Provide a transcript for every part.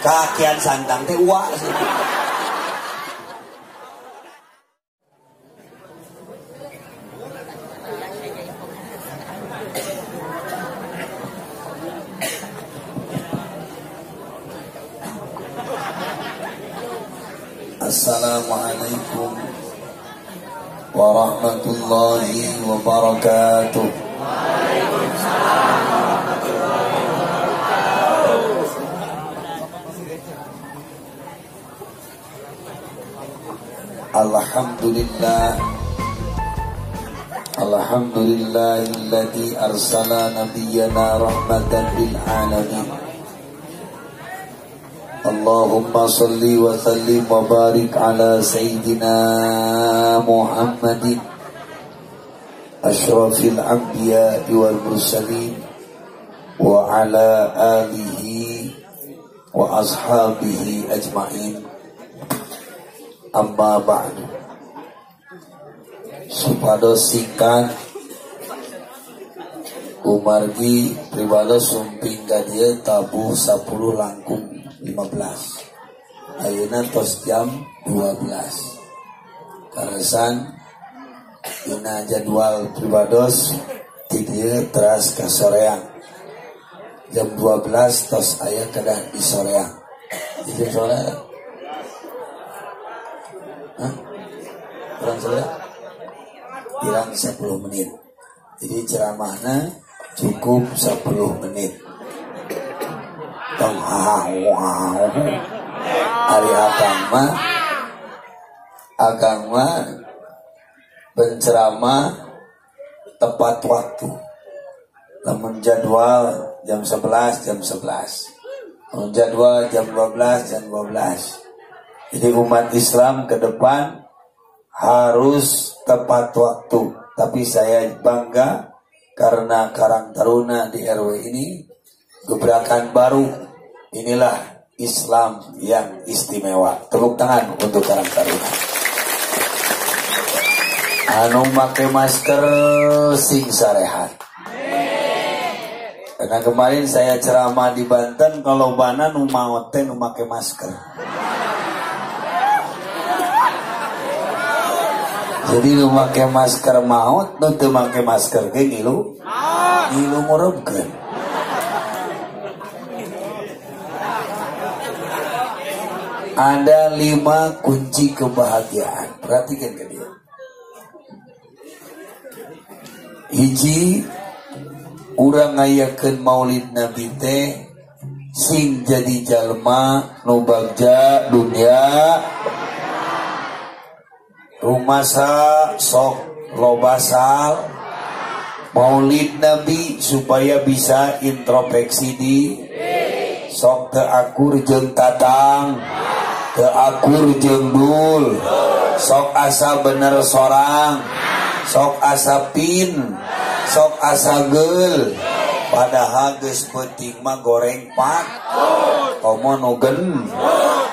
Kakian Santang teh uak. Assalamualaikum warahmatullahi wabarakatuh. Waalaikumsalam warahmatullahi wabarakatuh. Alhamdulillah, alhamdulillahilladzi arsala nabiyyana rahmatan lil alamin. Allahumma salli wa sallim wa barik ala sayyidina Muhammadin ashrafil anbiya wal mursalin wa ala alihi wa ashabihi ajma'in. Amma ba'du. Supados singkat umargi pribados sumping ka dieu tabuh 10 langkung 15. Ayeuna tos jam 12. Karesan dina jadwal pribados ti dieu teras ka soreang. Jam 12 tos aya kedah di soreang. Di jam soreang? Hah? Kurang soreang? Kurang 10 menit. Jadi ceramahna cukup 10 menit. Tong hari akang mah penceramah tepat waktu. Lamun jadwal jam 11, jam 11. Lamun jadwal jam 12, jam 12. Jadi umat Islam ke depan harus tepat waktu. Tapi saya bangga karena Karang Taruna di RW ini gebrakan baru. Inilah Islam yang istimewa. Tepuk tangan untuk Karang Taruna. Anu make masker sing sarehat. Karena kemarin saya ceramah di Banten, kalau bana nu maot teh nu make masker. Jadi nu make masker maot, nu teu make masker ge ngilu. Ngilu ngurebkeun. Ada 5 kunci kebahagiaan. Perhatikan ke dia. Hiji, urang ngayakeun maulid Nabi teh sing jadi jalma nu bagja dunia. Rumasa sok lobasal maulid Nabi supaya bisa introspeksi di sok teu akur jeung tatang, teu akur jeung dul, sok asa bener sorang, sok asa pin, sok asa geul, padahal geus peuting mah goreng pak, komo nu gen,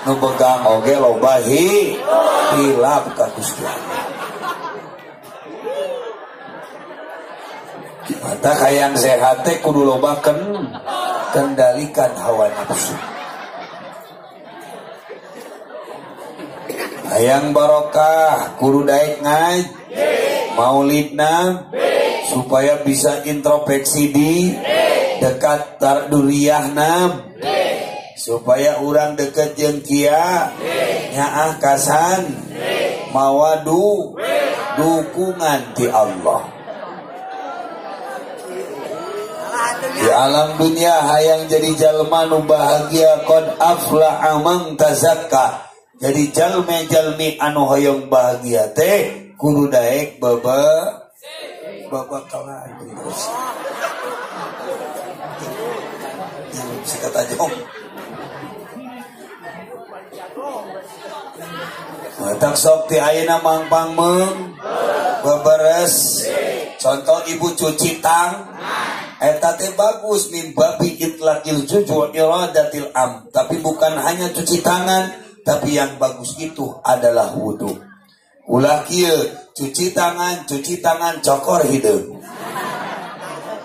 nu begang oge loba hilap ka Gusti Allah. Mata hayang sehat teh kudu loba kendalikan hawa nafsu. Hayang barokah kudu daek ngaji maulidna supaya bisa introspeksi di dekat tarduriyahna supaya urang deket jeung kia nyaah kasan mawadu dukungan ti Allah. Di alam dunia hayang jadi jalma nu bahagia qad aflaha man tazakka. Jadi jalmi-jalmi anu hoyong bahagia teh kudu daek baba bakalan terus. Sikat aja om. Matak sok ti ayeuna mangpang meung beberes. Contoh ibu cuci tang eta teh bagus min babi itlaqil juju iradatil am. Tapi bukan hanya cuci tangan, tapi yang bagus itu adalah wudu. Ulah kieu cuci tangan cokor hideung.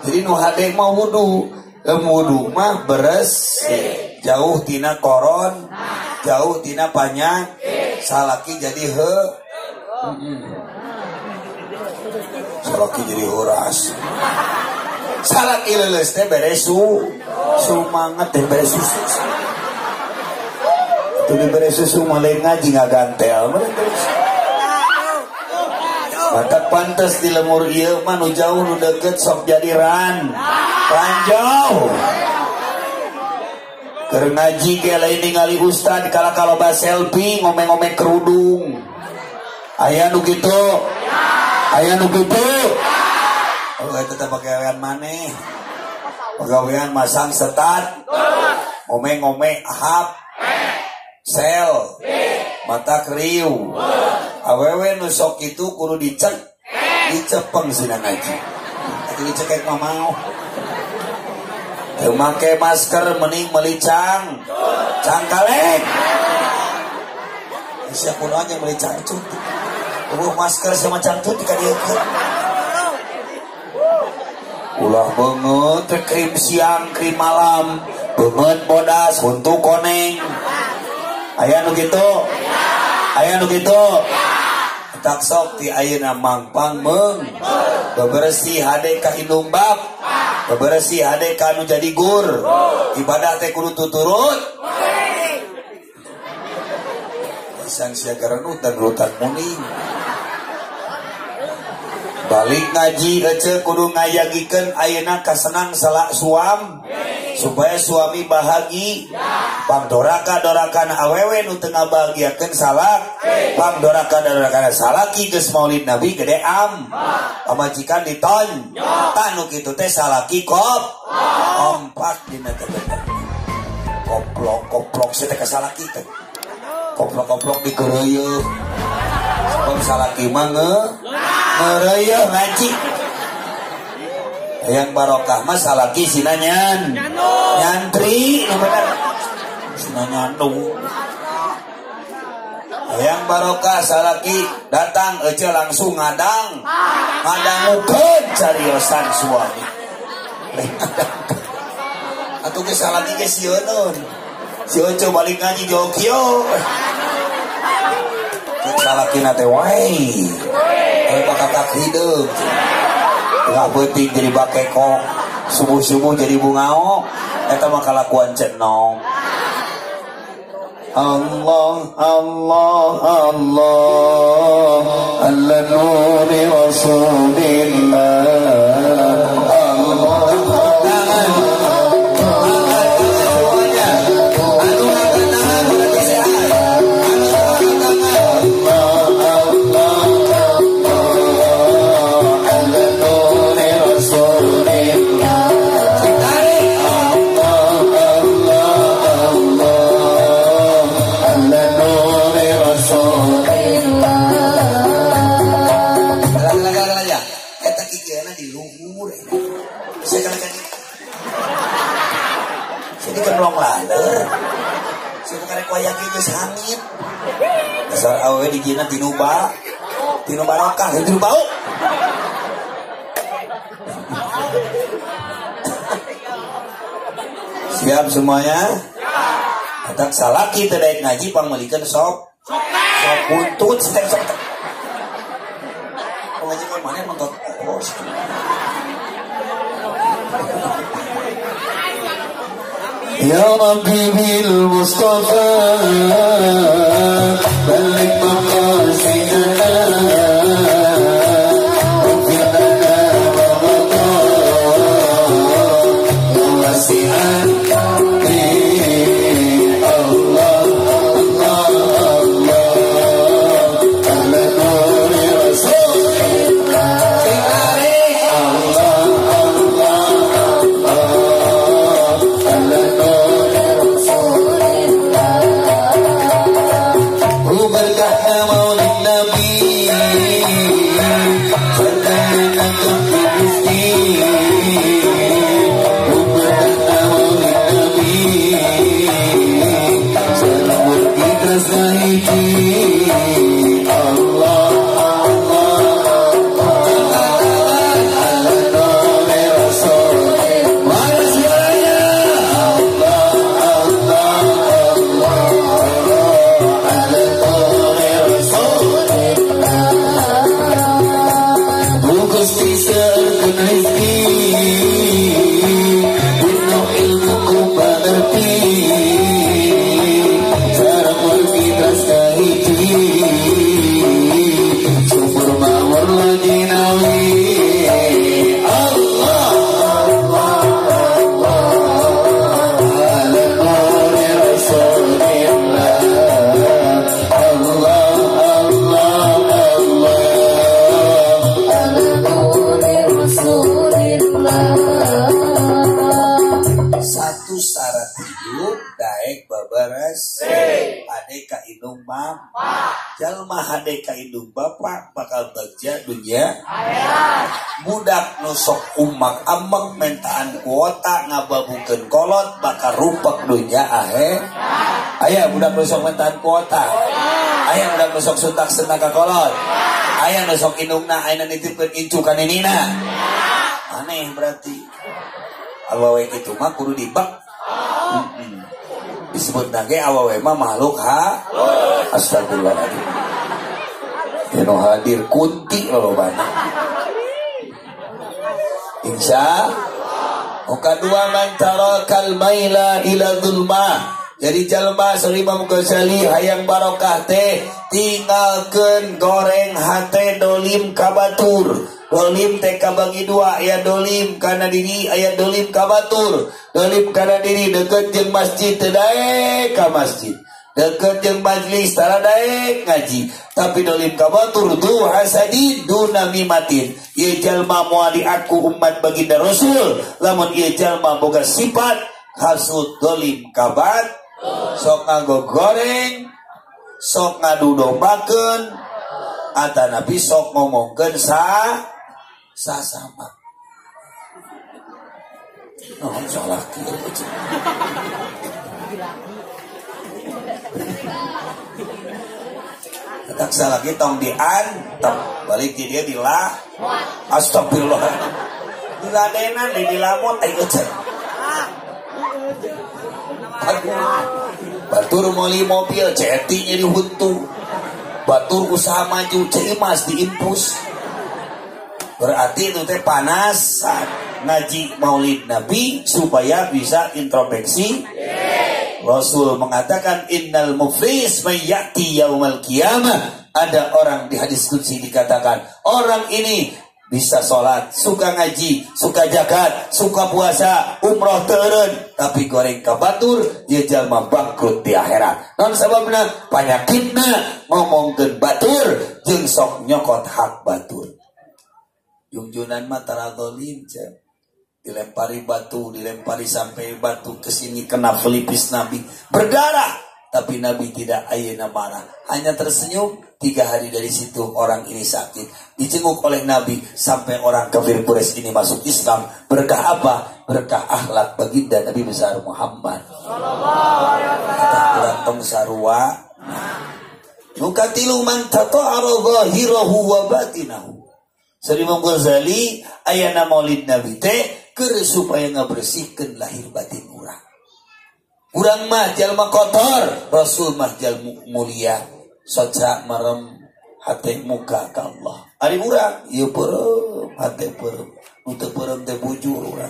Jadi nu hade mah wudu, Wudu mah beres, jauh tina koron, jauh tina panyak, salaki jadi he. Salaki jadi horas. Salaki leuleus teh beres sumanget teh beres susu. Itu dibere susu mulai ngaji ngagantel terus. Mata pantes di lemur ieu mah nu jauh nu deket sok jadi ranjau. Keur ngaji ge lain ningali ustad kala kaloba selfie ngomeng-ngomeng kerudung. Aya nu kitu? Aya nu kitu? Oh eta teh pagawean maneh. Pagawean masang setat. Ngomeng-ngomeng ahap. Sel. Mata kriu. Awewe nu sok kitu kudu dicek. Dicepeng sina ngaji. Atuh dicekek mah mau. Teu make masker mending meuli cangkaleng. Sia kunaon yang meuli cangcut. Eueuh masker sama cangcut ka dieu. Ulah beungeut teh krim siang, krim malam, beungeut bodas, huntu koneng. Aya nu kitu? Aya nu kitu? Tak sok ti ayeuna mangpang meung. Bebersih hade ka indung bab. Bebersih hade ka nu jadi gur. Ibadah teh kudu tuturut. Pisan sia garenut dan rutan muning. Balik ngaji ece kudu ngayagikeun ayeuna kasenang salak suam supaya suami bahagi. Pang doraka dorakana awewe nu teu ngabahagiakeun salak. Pang doraka dorakana salaki geus maulid Nabi gede am. Pamajikan diton. Tah nu kitu teh salaki kop. Kompak dina teh. Koplok koplok sia teh ka salaki teh. Koplok-koplok digeureuyeuk. Sebab salaki mah ngeureuyeuk ngaji. Yang barokah mah salaki sina nyantri nu bener. Sina nyandu. Yang barokah salaki datang ece langsung ngadang. Ngadangukeun cariosan suami. Atuh ge salaki ge sieuneun. Si Oco balik ngaji jokyo. Salakina teh wae. Bakakak hideung. Tengah peuting jadi bakekok, subuh-subuh jadi bungao. Eta mah kalakuan cenong. Allah Allah Allah ala nuri rasulillah. Allah geus hangit. Dasar awewe dijieunna tinu ba, tinu barokah, tinu bau. Siap semuanya? Atak salaki teu daek ngaji pangmeulikeun sok. Sok buntut stek sok. Ngaji ka mana nonton terus. Ya Rabbi bil Mustafa balligh maqasidana waghfir lana ma madha wa wasi'an Allah Allah Allah ala nuri rasulillah Allah Allah Allah ala nuri rasulillah. Berkahnya Hade babaras, hade ka indung mama. Jalma hade ka indung bapak bakal bagja dunia. Budak nu sok umak amek mentaan kuota ngababukeun kolot bakal rupak dunia akhir. Aya budak nu sok mentaan kuota. Aya budak nu sok suntak sentak ka kolot. Aya nu sok indungna ayeuna nitipkeun incu ka ninina. Aneh berarti. Awewe kitu mah kudu dibak. Disebut nage awewe mah makhluk ha. Astagfirullahaladzim. Nu hadir kunti lolobana. Insya Allah. Kadua man tarakal maila ila zulmah. Jadi jalma Imam Ghazali hayang barokah teh tinggalkeun goreng hate dolim ka batur. Dolim teh kabagi dua, aya dolim kana diri, aya dolim ka batur. Dolim kana diri deket jeung masjid teu daek ka masjid. Deket jeung majlis tara daek ngaji. Tapi dolim ka batur du hasadin du namimatin. Ieu jalma moal diaku umat baginda Rasul lamun ieu jalma boga sifat hasud dolim ka batur. Sok nganggo goreng, sok ngadu dombakeun, atanapi sok ngomongkeun sasama. Oh, salah kieu. Ketak salah kieu tong diantep, balik di dia dila. Astagfirullah. Diladenan di dilamot ai euceun. Batur meuli mobil ceti nyeri huntu. Batur usaha maju Cimas diimpus. Berarti itu teh panas ngaji maulid Nabi supaya bisa introspeksi. Rasul mengatakan innal muflis mayyati yaumal qiyamah. Ada orang di hadis qudsi dikatakan orang ini bisa sholat, suka ngaji, suka zakat, suka puasa, umroh teureun, tapi goreng ka batur, dia jalma bangkrut di akhirat. Non sababna panyakitna ngomongkeun batur jeung sok nyokot hak batur. Jungjunan mah tara zalim, dilempari batu, dilempari sampai batu kesini kena pelipis Nabi, berdarah. Tapi Nabi tidak ayeuna marah, hanya tersenyum. 3 hari dari situ orang ini sakit, dijenguk oleh Nabi sampai orang kafir Quraisy ini masuk Islam. Berkah apa? Berkah akhlak baginda Nabi besar Muhammad. Kata urang tong sarua. Nu katilu man tata'ara zahirahu wa batinahu. Sari Imam Ghazali ayana maulid Nabi teh keur supaya ngabersihkeun lahir batin urang. Urang mah jalma kotor, Rasul mah jalma mulia. Soca merem hate muka ka Allah. Ari urang ieu peureum, hate peureum. Nu teu peureum teh bujur urang.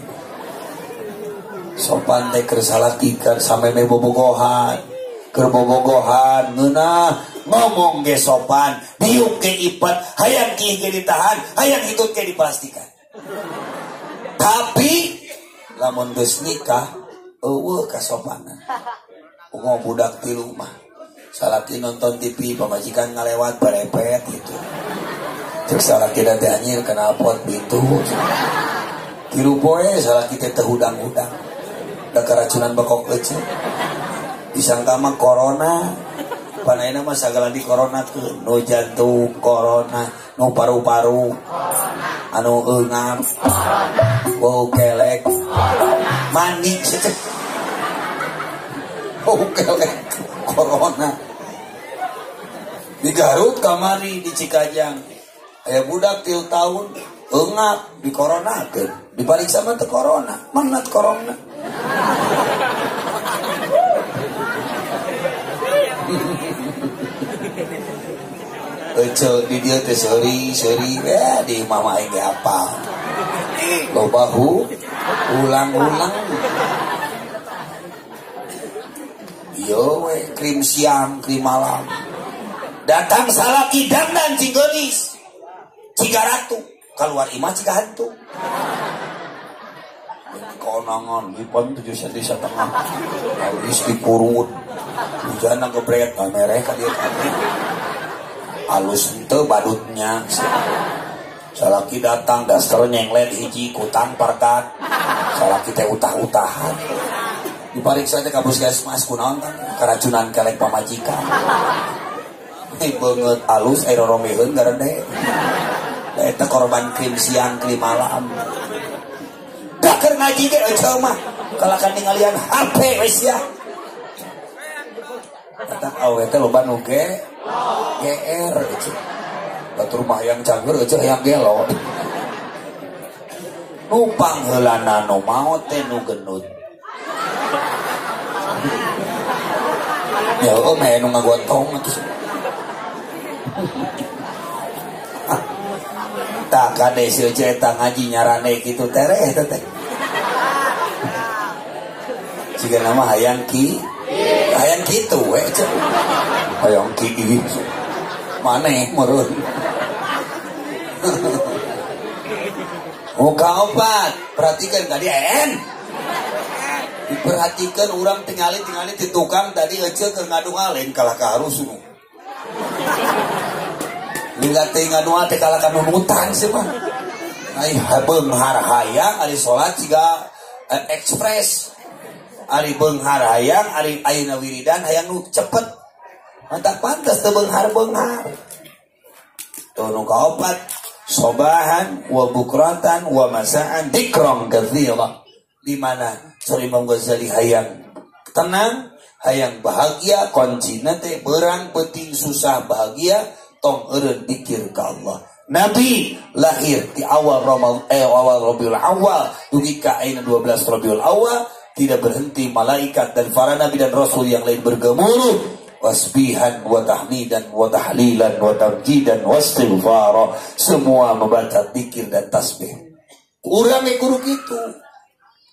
Sopan teh keur salaki keur sameme bobogohan. Keur bobogohan ngeunah ngomong ge sopan, diuk ge ipet, hayang kieu ge ditahan, hayang hitut ge diplastikan. Tapi lamun geus nikah eueuh kasopanan. Ungo budak tilu mah. Salaki nonton TV, pamajikan ngalewat berepet gitu. Cek salaki teh anjir knalpot pintu. Tilu poe salaki teh teu hudang-hudang. Da keracunan bekok leuceut. Disangka mah corona. Panaina mah sagala di corona keun. Nu jantung corona, nu paru-paru, anu eungap, bau kelek, mandi cek. Bau kelek corona. Di Garut kamari di Cikajang aya budak 3 tahun eungap di coronakeun, dipariksa mah teu corona, manat corona. Ece di dieu teh seuri-seuri di mama aing ge apal. Loba ulang-ulang. Yo we krim siang, krim malam. Datang salaki dandan cinggelis. Ciga ratu, keluar imah ciga hantu. Konangan lipan 7,5 senti. Habis dikurut. Hujan gebret mereh ka dieu kabeh. Alus henteu badutnya. Salaki datang daster nyenglet hiji kutang parkat. Salaki teh utah-utahan. Dipariksa teh ka puskesmas kunaon kan keracunan kelek pamajikan. Beungeut alus air roromeheun garede. Eta korban krim siang krim malam. Da keur ngaji ge euceu mah kalakan ningalian HP wis ya. Eta awe teh loba nu ge GR euceu. Batur mah hayang cager euceu hayang gelo. Nu pangheulana nu maot teh nu genut. Ya oh mah nu ngagotong atuh. Tah kade si euceu eta ngaji nyarane kitu tereh eta teh. Siga nama hayang ki hayang kitu we euceu. Hayang ki maneh meureun. Muka opat, perhatikan tadi en. Diperhatikan orang tingali-tingali di tukang tadi euceu keur ngadunga lain kalah ka harus nu. Lingga teh ngadunga teh kalah ka nunutan sih mah. Ai beunghar hayang ari salat siga ekspres. Ari beunghar hayang ari ayeuna wiridan hayang nu cepet. Mantap pantas teu beunghar-beunghar. Tuh nu kaopat sobahan wa bukratan wa masaan dikrong katsira. Di mana Suri Imam Ghazali hayang tenang, hayang bahagia, kuncina teh berang penting susah bahagia, tong eureun dikir ka Allah. Nabi lahir di awal Ramadan, awal Rabiul Awal dugi ka ayeuna 12 Rabiul Awal, tidak berhenti malaikat dan para nabi dan rasul yang lain bergemuruh wasbihan wa tahmidan wa tahlilan wa tamjidan wa istighfara, semua membaca dikir dan tasbih. Urang kudu kitu.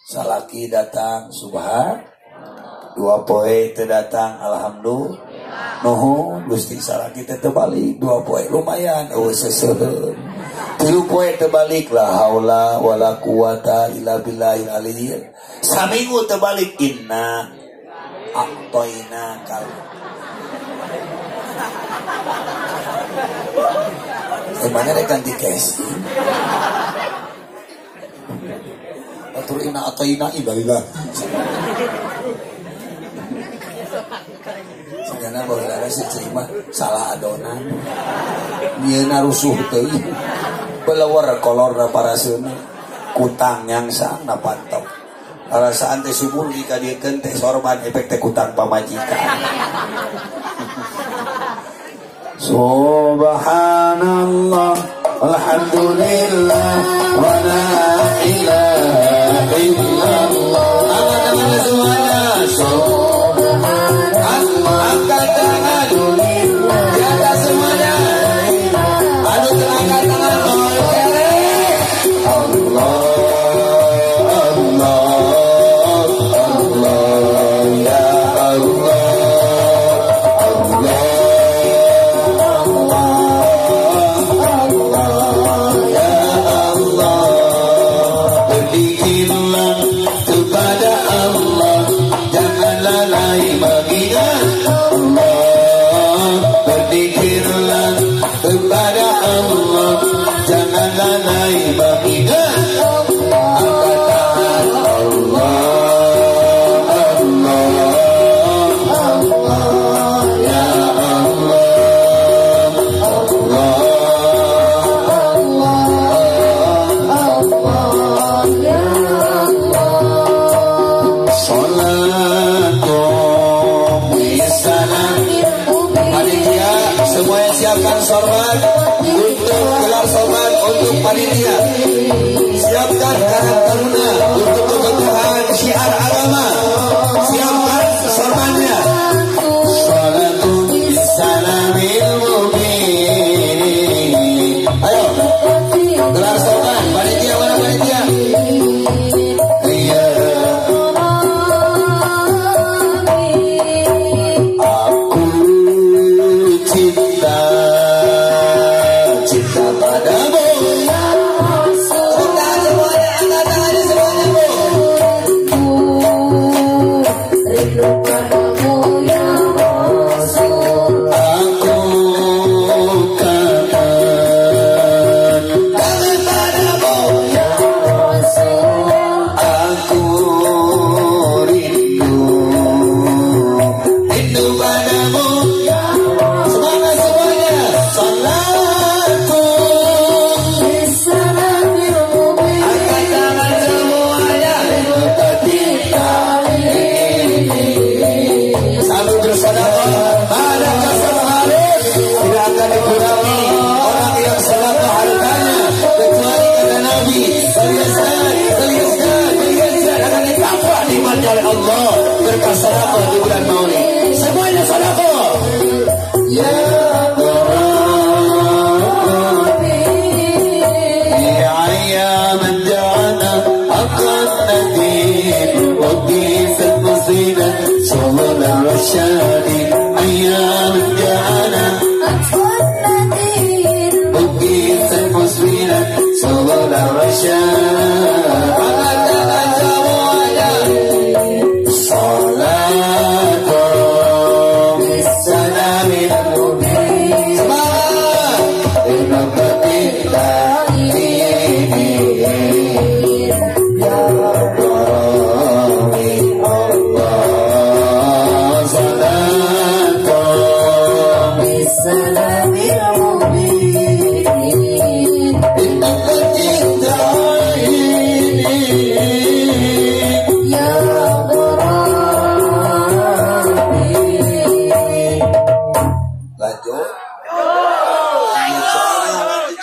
Salaki datang subhan, dua poe teu datang alhamdulillah. Nuhun Gusti salaki teh teu balik dua poe lumayan eueuh seseuheun. Tilu poe teu balik la haula wala quwata illa billahil aliyyil. Saminggu teu balik inna a'toina kal. Mana rek ganti casing? Atur inna a'toina ibadah. Sagana baheula si cai mah salah adonan. Nyieuna rusuh teuing. Belewer kolorna paraseuna. Kutang nyangsang na pantop. Rasaan teh subur dikadiekeun teh sorban efek teh kutang pamajikan. Subhanallah alhamdulillah wa la ilaha illallah. Angkat semuanya. Subhanallah. Angkat tangan. Di atas semuanya. Aduh angkat tangan. Allah Allah Allah ya Allah. Siapkan karang taruna untuk kebutuhan syiar agama. Siapkan sorbannya. Salatu salamil mubin. Ayo, gelar sorban. Panitia mana panitia? Iya. Aku cinta, cinta padamu. Sedekah ada kasar halus tidak akan dikurangi orang yang sedekah hartanya kecuali kata Nabi terlihat akan ditambah nikmatnya oleh Allah berkah sedekah di bulan Maulid. Semuanya sedekah. Ya أيام جاءنا أقيس المسلمين سبل الرشاد صلاة بالسلام المبين يا السلام المبين إنك جئت عيني يا غرامي. Lanjut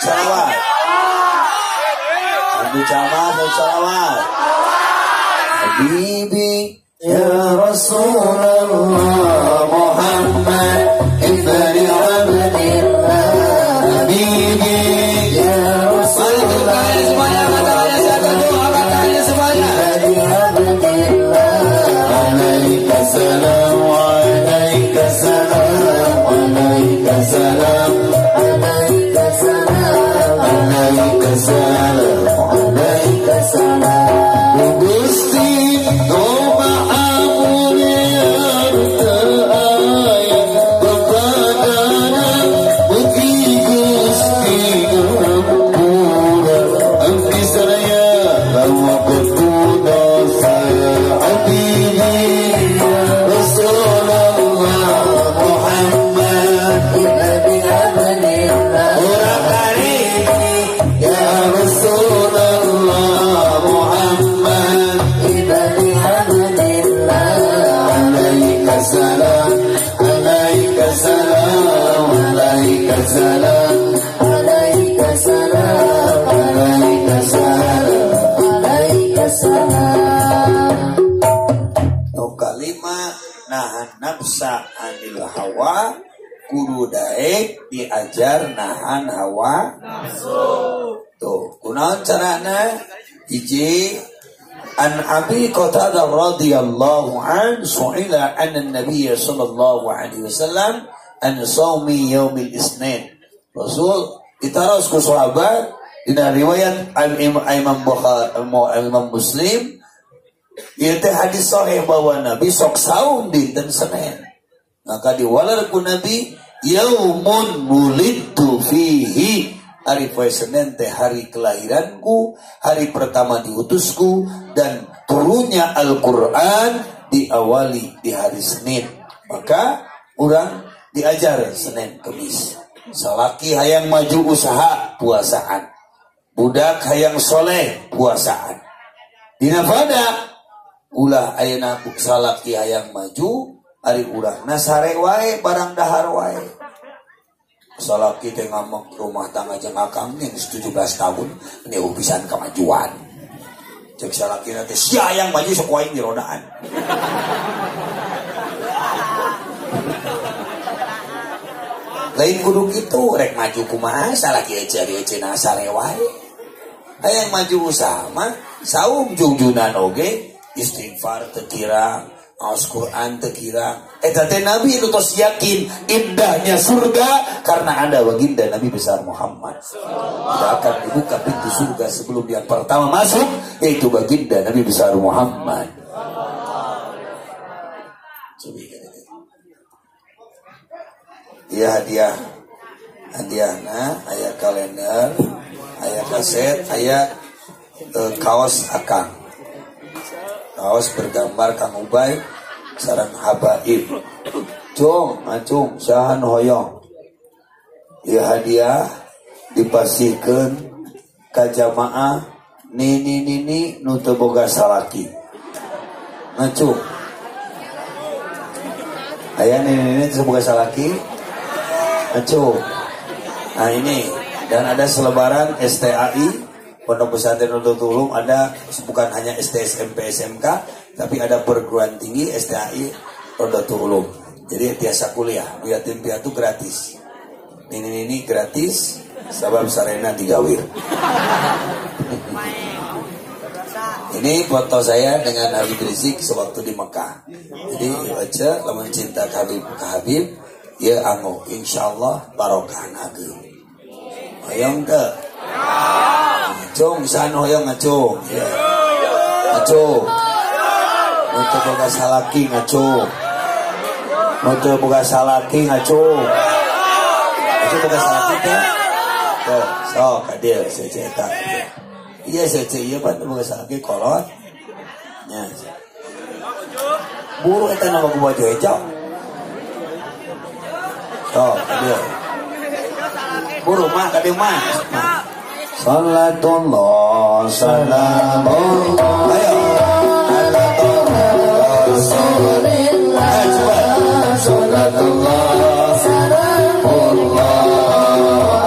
salawat, lanjut jamaah dan salawat. Habibi ya Rasulullah Muhammad ibn Abdillah Habibi ya Rasulullah semuanya katanya satu doa katanya semuanya ibn Abdillah alaika salam alaika salam alaika salam alaika salam alaika salam alaika salam. Gusti nahan nafsa anil hawa, kudu daek diajar nahan hawa nafsu. Tuh, kunaon carana? Hiji, an Abi Qatadah radhiyallahu an su'ila an Nabi sallallahu alaihi wasallam an shaumi yaumil isnin. Rasul ditaros ku sahabat dina riwayat Imam Bukhari, Imam Muslim. Ieu teh hadis sahih bahwa Nabi sok saum dinten Senin. Maka diwalar ku Nabi yaumun wulidtu fihi, hari poe Senin teh hari kelahiranku, hari pertama diutusku dan turunnya Al-Qur'an diawali di hari Senin. Maka urang diajar Senin Kemis. Salaki hayang maju usaha puasaan. Budak hayang soleh puasaan. Dina pada ulah ayeuna salaki hayang maju ari urangna sare wae barang dahar wae. Salaki teh ngamuk rumah tangga jeung akang geus 17 tahun neuh pisan kemajuan. Cek salaki teh sia hayang maju sok wae di rodaan. Lain kudu kitu rek maju kumaha salaki ece-ecena sare wae. Hayang maju usaha mah saum jungjunan oge istighfar teu kirang, maos Quran teu kirang. Eta teh Nabi itu tos yakin indahnya surga karena ada baginda Nabi besar Muhammad. Tidak akan dibuka pintu surga sebelum yang pertama masuk yaitu baginda Nabi besar Muhammad. Iya hadiah, hadiahna aya kalender, aya kaset, aya kaos akang. Kaos bergambar Kang Ubay sareng habaib. Cung, acung, saha nu hoyong. Ieu hadiah dipasihkeun ka jamaah nini nini nu teu boga salaki. Ngacung. Aya nini semoga salaki. Acuh. Nah ini dan ada selebaran STAI Pondok Pesantren Roudlotul Ulum, ada bukan hanya SD, SMP, SMK, tapi ada perguruan tinggi STAI Roudlotul Ulum. Jadi tiasa kuliah, yatim piatu gratis. Ini gratis, sabab sarena digawir. Ini foto saya dengan Habib Rizik sewaktu di Mekah. Jadi baca lamun cinta ke Habib, ke Habib ya anggo insyaallah barokah ageung. Hoyong teu? Ngacung san hoyong ngacung. Ya. Ngacung. Nu teu boga salaki ngacung. Nu teu boga salaki ngacung. Itu boga salaki teh? Tuh, sok ka dieu seece eta. Iya seece ieu pan boga salaki kolot. Nya. Buru eta nama ku baju hijau. Sok ka dieu. Buru mah ka dieu mah. Salatullah salamullah ayo ala Rasulillah salatullah salamullah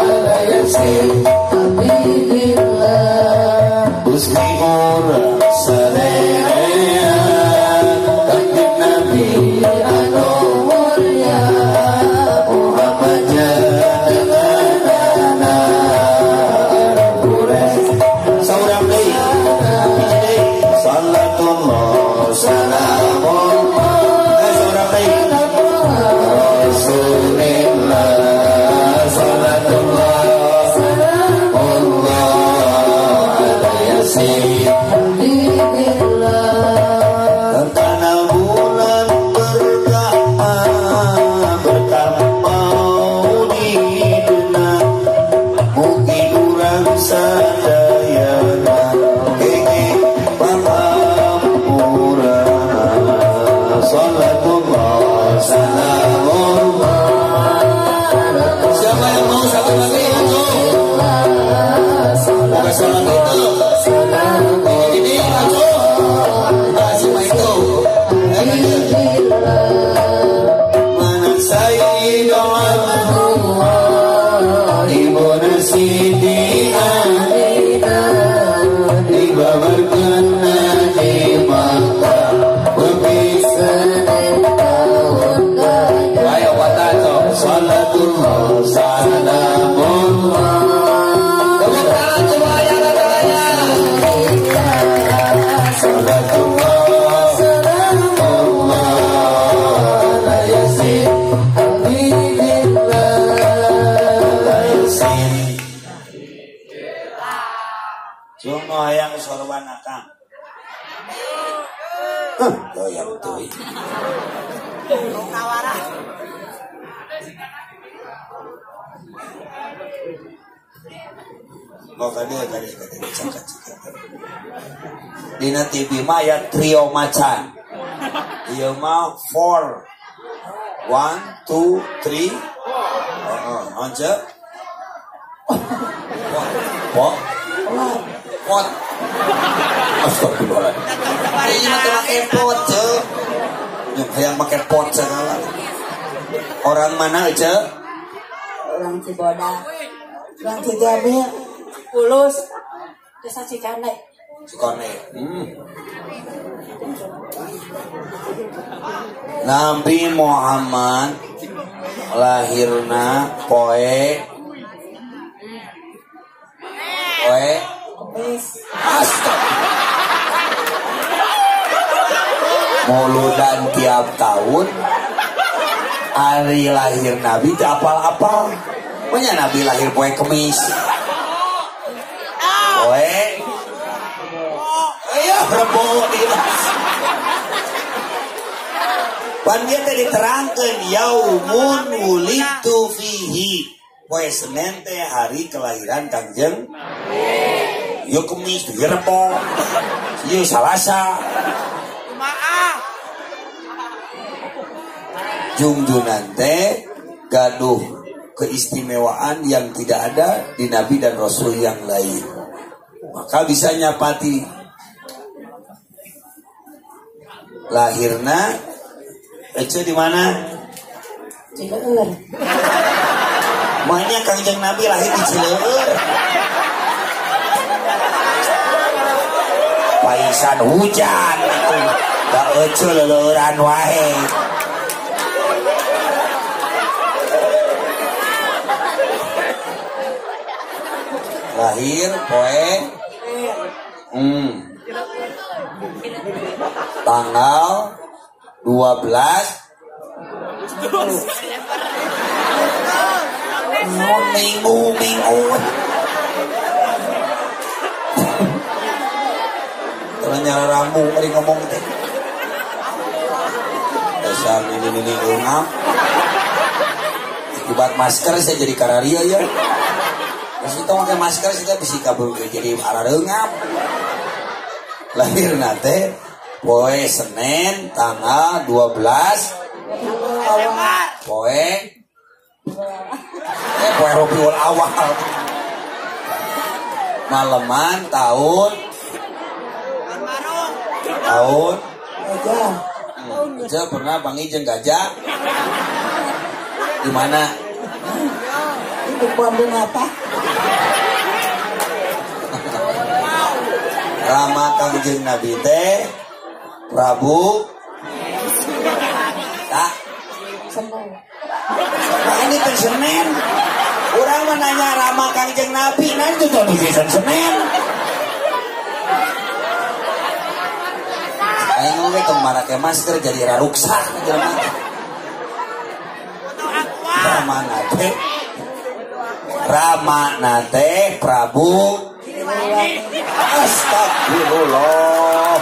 ala yasin habibillah Gusti ora sarerea kanjeng Nabi anu mulya Muhammad salatullah salamullah Rasulillah salatullah salamullah ala yasin habibillah. Karena bulan berkah berkah maulidna mugi urang sadayana salatullah salamullah. Siapa yang mau satu lagi? Bukan salat itu. Ini langsung. Nah, itu. Mana Sayyidina Abdullah ibnu Siti Aminah dibabarkeun di Makkah. Ayo watato salatullah salamullah. Tepuk tangan semuanya katanya. Salatullah salamullah ala yasin habibillah ala yasin. Cuma hayang sorban akang. Doyang teuing. Oh, kade cakap. Dina TV mah ya trio macan. Ieu mah 4 1 2 3. Heeh, once. Pot. Pot. Astagfirullahaladzim. Ini mah teu make pot, ceu. Yang make pot segala. Orang mana, ceu? Orang Cibodas. Orang Cijamil. Ulus. Desa Cikane. Cikane. Nabi Muhammad lahirna poe Kemis. Astagfirullah. Muludan tiap tahun hari lahir Nabi teu apal-apal. Punya Nabi lahir poe Kemis. Poe. Ayo rebo di. Pan dia teh diterangkeun yaumun wulitu fihi. Poe Senin teh hari kelahiran Kangjeng Nabi. Ieu Kemis, ieu Rebo, ieu Salasa. Jungjunan teh gaduh keistimewaan yang tidak ada di nabi dan rasul yang lain. Maka bisa nyapati lahirna Ece di mana? Cileueur. Makanya Kangjeng Nabi lahir di Cileueur. Paisan hujan atuh. Da eceu leleuran wae. Lahir poe tanggal 12 minggu terus nyala rambu mari ngomong teh dasar ini ungap akibat masker saya jadi kararia ya. Terus kita pakai masker kita bisa kabur jadi arah reungap. Lahir nate poe Senin tanggal 12 poe poe Rabiul Awal maleman tahun gajah. Gajah pernah panggil jeung gajah di mana? Di Bandung apa? Rama Kangjeng Nabi teh Prabu tak Senin. Nah ini teh Senin. Urang mah nanya Rama Kangjeng Nabi, nanti tuh tulisan Senin. Aing oge tong marake masker jadi raruksak jelema. Rama nate Rama nate Prabu Astagfirullah.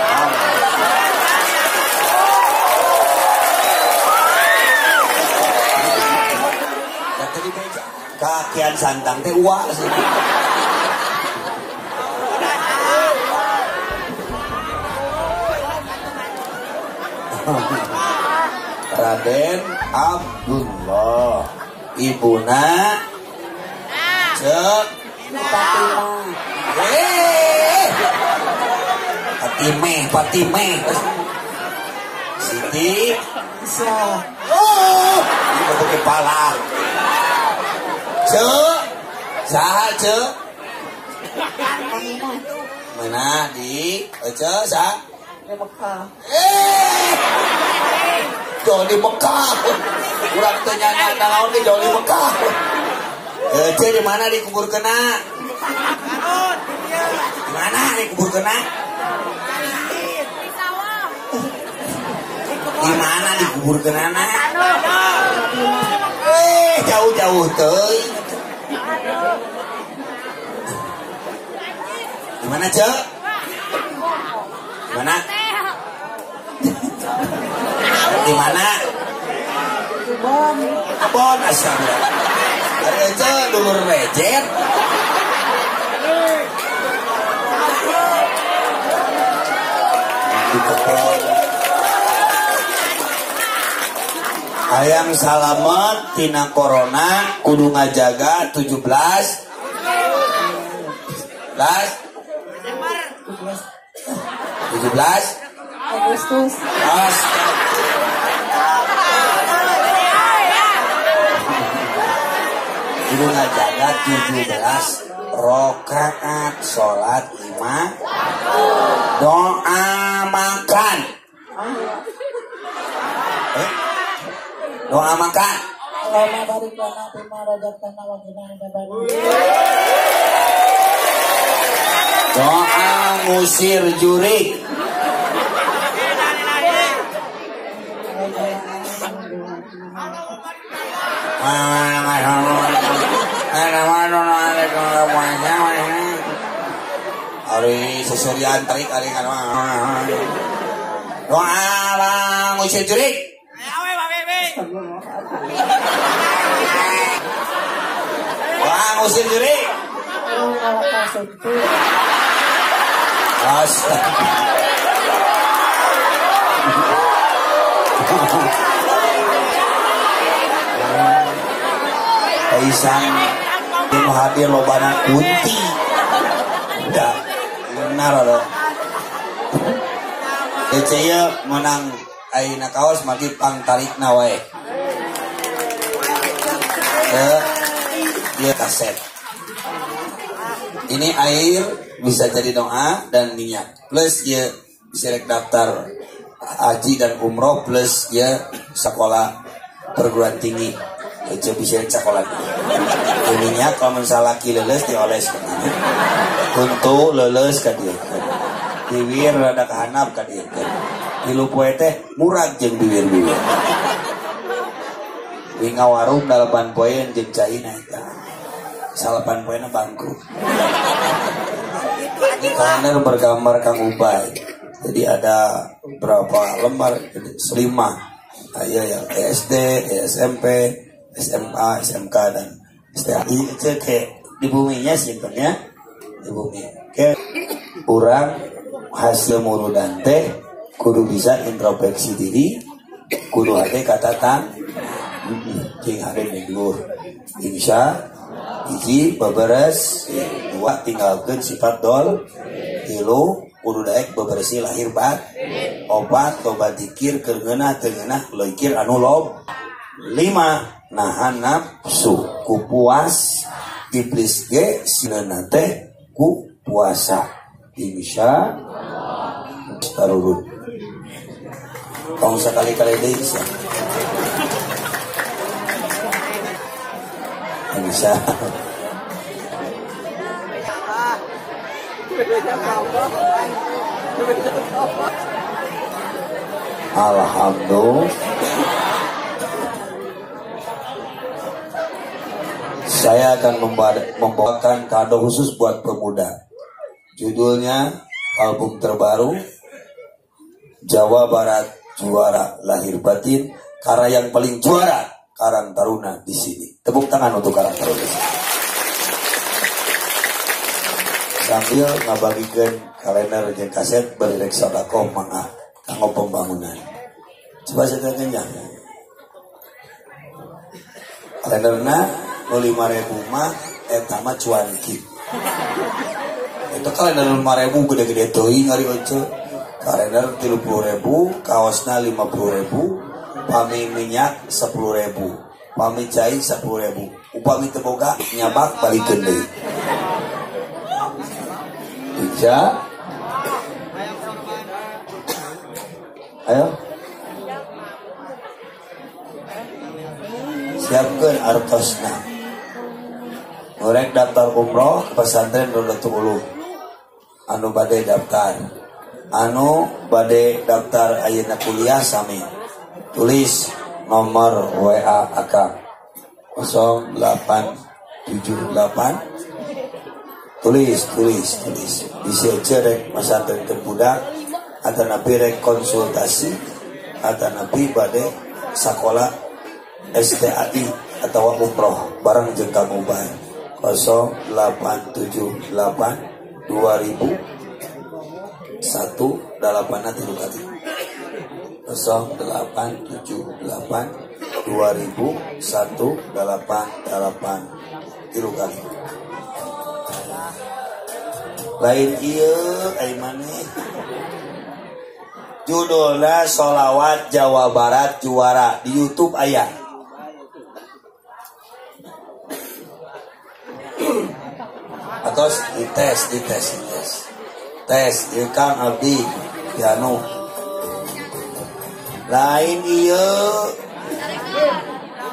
Kakian santang teh uak sih. Raden Abdullah, ibuna Cek Fatimah. Fatimah, Fatimah. Siti Isa. Oh, ini bentuk kepala. Cek, saha cek? Mana di? Cek, sah? Di Mekah. Jauh di Mekah. Kurang teu nyana naon ge jauh di Mekah. Cek di mana dikubur kena? Di mana dikubur kena? Di mana dikubur kena? Jauh-jauh teuing. Di mana, Cek? Di mana? Di mana? Kebon. Kebon astagfirullah. Ari Cek dulur rejet. Di kebon. Hayang salamet tina corona kudu ngajaga 17 Agustus. Kudu ngajaga 17 rakaat salat 5 doa makan. Doa makan. Allahumma barik lana fima razaqtana wa qina adzabannar. Doa ngusir jurik. Ari seserian tarik ari doa ngusir jurik. Wah, ngusir jurik. Astaga. Aisan nu hadir lobana kunti. Udah, benar loh. Ece menang ayeuna kaos magi pang tarikna wae. ya kaset. Ini air bisa jadi doa dan minyak. Plus ya bisa rek daftar haji dan umroh plus ya sekolah perguruan tinggi. Aja bisa rek sekolah. Minyak kalau misalnya laki leles dioles ka dieu. Untuk leles ka dieu. Bibir rada kahanap ka dieu. Tilu poe teh murag jeung bibir-bibir. Winga warung 8 poe jeung caina eta. 8 poena bangkrut. Ini kalender bergambar Kang Ubay. Jadi ada berapa lembar? 5. Ayo ya SD, SMP, SMA, SMK dan STAI. Itu kayak di buminya simpennya di bumi. Oke, kurang hasil murudan teh kudu bisa introspeksi diri, kudu hade kata tang, jeung hade minggu. Insya hiji beberes, dua tinggalkeun sifat dol, tilu kudu daek bebersih lahir batin, opat loba dikir keur ngeunah teu ngeunah leukir anu lob, lima nahan nafsu ku puas iblis ge sineuna teh ku puasa. Insya tarurun tong sakali-kali deui sia. Insya alhamdulillah. Saya akan membawakan kado khusus buat pemuda. Judulnya album terbaru Jawa Barat Juara Lahir Batin, karya yang paling juara Karang Taruna di sini. Tepuk tangan untuk Karang Taruna. Sambil ngabagikan kalender jeung kaset bari rek sedekah mangga kanggo pembangunan. Coba saya tanya. Kalenderna nu 5.000 mah eta mah cuanki. Itu kalender 5.000 gede-gede teuing ari oce. Kalender 30.000, kaosna 50.000, pami minyak 10.000, pami cai 10.000. Upami teu boga nyabak balikeun deui. Ija. Ayo. Siapkeun artosna. Ngorek daftar umroh ke pesantren Rodatul Ulum. Anu bade daftar. Anu bade daftar ayeuna kuliah sami. Tulis nomor WA akang 0878. Tulis. Bisi rek masantren ke budak atau nabi rek konsultasi atau nabi bade sekolah STAI atau umroh bareng jeung Kang Ubay 0878 2000 1 8 3 kali 0878 2000 1 8 8 3 kali. Lain ieu ai maneh. Judulna Sholawat Jawa Barat Juara di YouTube aya. Atau dites. Tes ieu Kang Abdi piano. Lain ieu.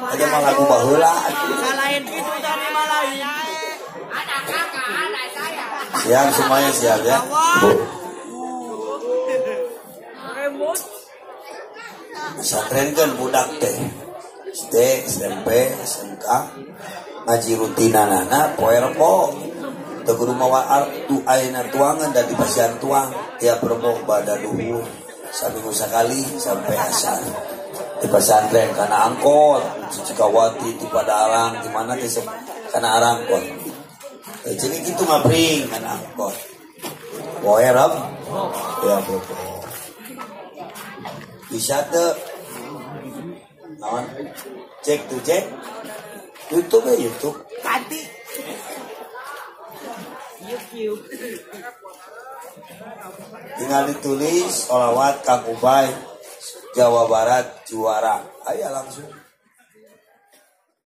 Aja mah lagu baheula. Lain kitu tadi mah lain. Ada kakak, ada saya. Siap semuanya siap ya. Bu. Pesantren kan budak teh. SD, SMP, SMK ngaji rutinanana poe rebo. Teu kudu mawa artu ayeuna tuangan dan di pasian tuang tiap rebo bada duhur saminggu sakali sampai asar. Di pesantren kana angkot, di Cikawati, di Padalarang, di mana teh kana arangkot. Jadi gitu ngapring kana angkot. Poe rebo. Ya bro. Bisa teu naon? Cek tuh cek. YouTube ya YouTube. Ganti. YouTube. Tinggal ditulis sholawat Kang Ubay Jawa Barat juara. Ayo langsung.